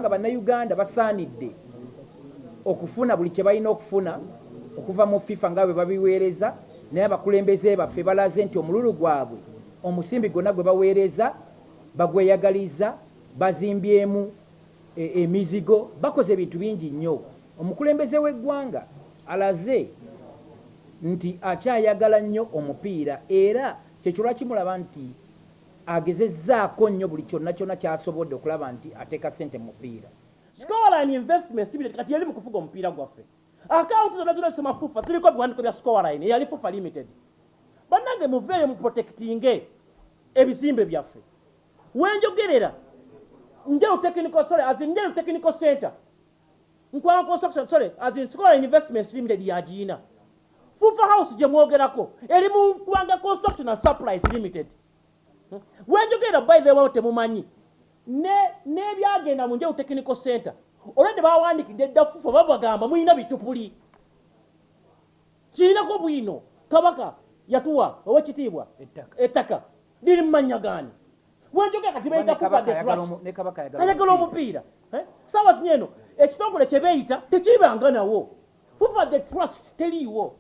Kubanga Bannayuganda basaanidde okufuna buli kye balina okufuna okuva mu FIFA nga bwe babiweereza, naye abakulembeze baffe balaze nti omululu gwabwe, omusimbi gwonna gwe baweereza bagweyagaliza, bazimbyemu emizigo, bakoze ebintu bingi nnyo. Omukulembeze w'eggwanga alaze nti akyayagala nnyo omupiira era kyekyo lwaki mulaba nti agezezzaako nnyo buli kyonna kyonna ky'asobodde okulaba nti ateeka ssente mu mupiira. Scoreline Investments Limited kati yeri mu kufuga omupiira gwaffe. Akawunti zonna zonna zisoma FUFA ziriko ebiwandiiko bya Scoreline eyali FUFA Limited. Bannange, muveeyo mu protectinge ebizimbe byaffe. Wenjogerera, Njeru Technical, sorry, as in Njeru Technical Center, Nkwanga Construction, sorry, as in Scoreline Investments Limited yagiina. FUFA House gye mwogerako eri mu Nkwanga Construction and Supplies Limited. Wenjogerera, by the way, temumanyi n'ebyagenda mu Njeru Technical Center. Olwedde bawandikidde dda FUFA, babagamba mulina bicupuli kirinako bwino. Kabaka yatuwa, owekitiibwa, ettaka liri mu mannya gaani? Wenjogera kati beyita FUFA the Trust. Ayagala omupiira. Saawa zino eno ekitongole kye beeyita tekibanga nawo. FUFA the Trust teriiwo.